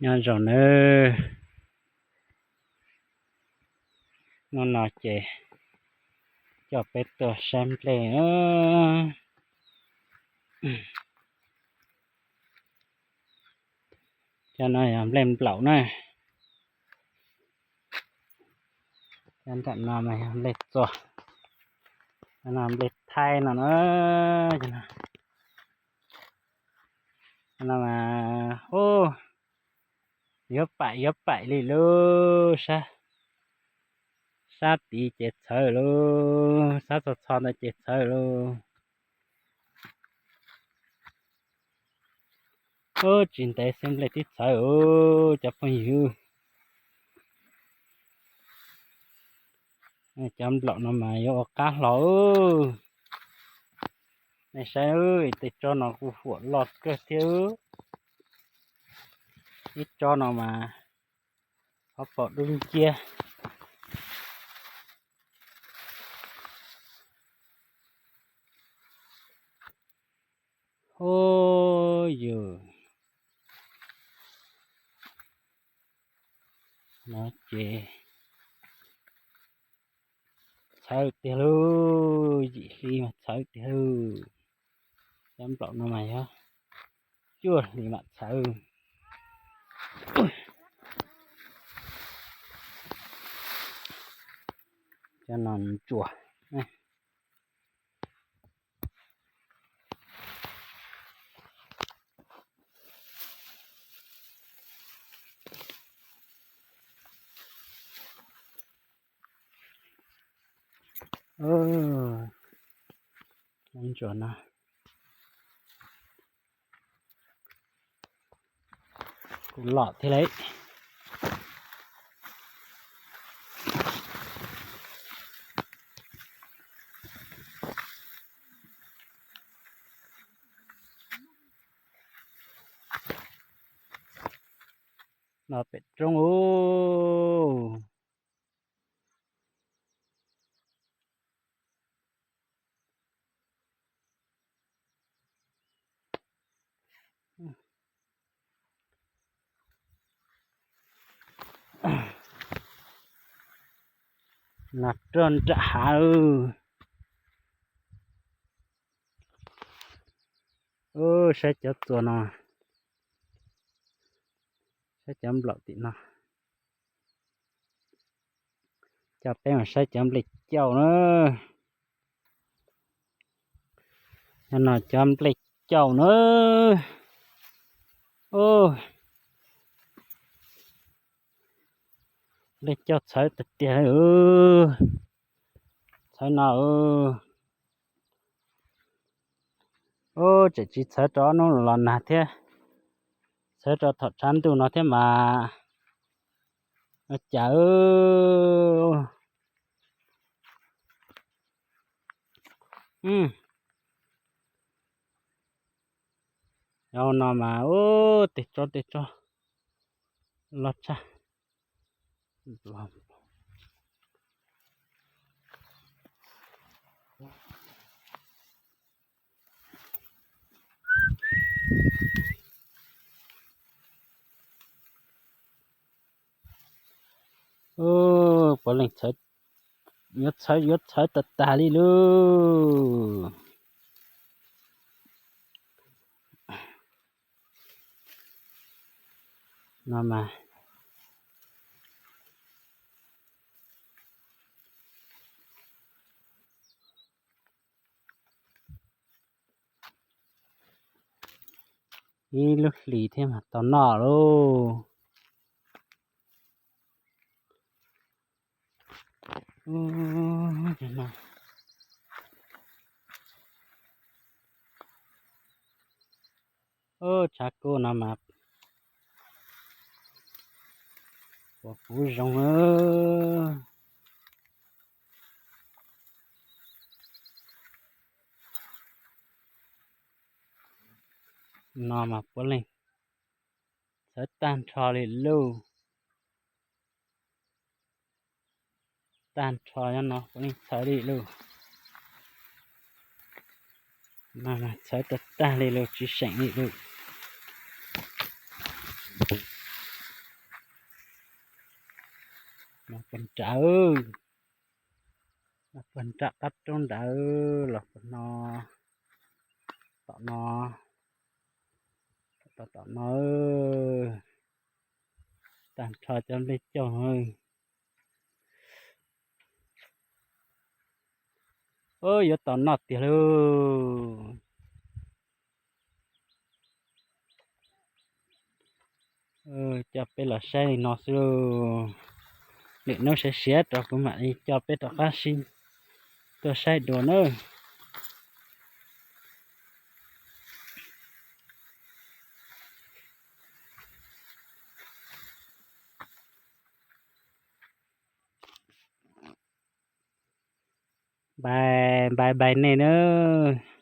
Nyob zoo nawb, hnub no ces coj peb tuaj saib nplej. Cov no yog nplej nplaum na. Cov nram no mas yog nplej txua, cov no nplej thaib no na. Cov no mas, ub, yuav paim yuav paim li lauj. Sab tid ces txhawv lauj, sab txho txho ntawd ces txhawv lauj. Ub, tsis ntev xwb nplej twb txhawv cov phooj ywg. Cov nplaum no mas yuav ua qab hlo. Nej saib, tej tsob no kuj huam loj kawg thiab. Ib tsob no mas qhov pom dub nciab. Ub, yus no ces txhawv tiag lauj, yim hli mas txhawv tiag lauj. Cov nplaum no mas yog cuaj hli mam txhawv. Cov no ntsuas. Ntsuas no kuj loj thiab lauj. No pem roob ub. Nas roj nram hav. Ub, saib cov txuas no, saib cov nplaum tim no. Coj peb mus saib cov nplej cauj na. Cov no cov nplej cauj na. Nplej cauj txhawv tiag tiag. Txhawv no, ub, tseem tsis txhawv rau ob hnub los nag thiab, txhawv rau thaum tshav ntuj no thiab mas ua cas. Cov no mas ub, tej tsob tej tsob loj tshaj. Puav leej yuav txhawv, yuav txhawv tag tag li lauj. No mas ib lub hlis thiab mas tau noj lauj. Ub, tshav kub no mas puas puv zoo. No mas puav leej txhawv tag nrho li lauj. Tag nrho nyob no puav leej txhawv li lauj. Txhawv tag tag li lauj, tsis seem li lauj. Puag nram, puag nram qab roob nrad los puag no, tom no, tom no, tag nrho cov nplej caug. Yuav tom no tiag lauj. Coj peb los saib li no xwb lauj. Lwm hnub siav siav rau kuv mam li coj peb rov qab sib tuaj saib dua nawb. Npais npais npais nej nawb.